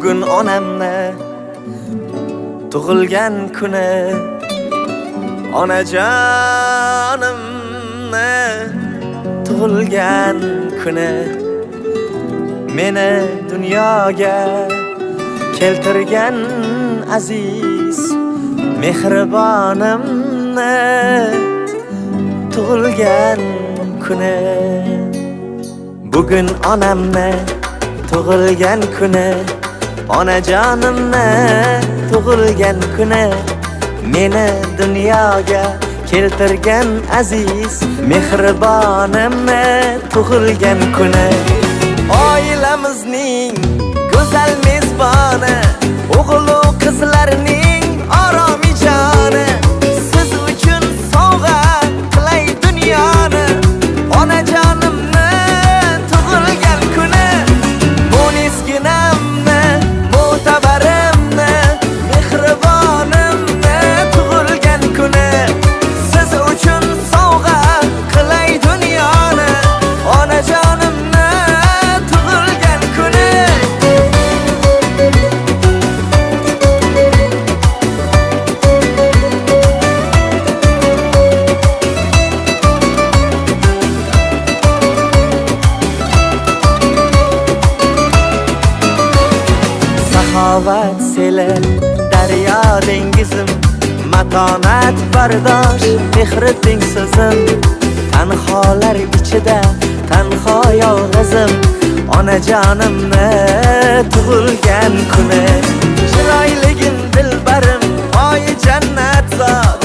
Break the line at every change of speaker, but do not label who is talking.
Bugun onamni tug'ilgan kuni, onajonimni tug'ilgan kuni. Meni dunyoga keltirgan aziz mehribonimni tug'ilgan kuni. Bugun onamni tug'ilgan kuni, onajonimni tug'ilgan kuni. Meni dunyoga keltirgan aziz mehribonimni tug'ilgan kuni. Oilamizning go'zal mezboni, o'g'il u qizlarning oromijoni. Siz uchun sovg'a qilay dunyoni, onajonimni tug'ilgan kuni. Munisginamni, mo'tabarimni, mehribonimni tug'ilgan kuni. Siz uchun sovg'a qilay dunyoni, onajonimni tug'ilgan kuni. Saxovat seli, daryo dengizim, matonat bardosh, mehri tengsizim. Tanholar ichida tanho yolg'izim, onajonimni tug'ilgan kuni. Chiroyligim, dilbarim, poyi jannat zot.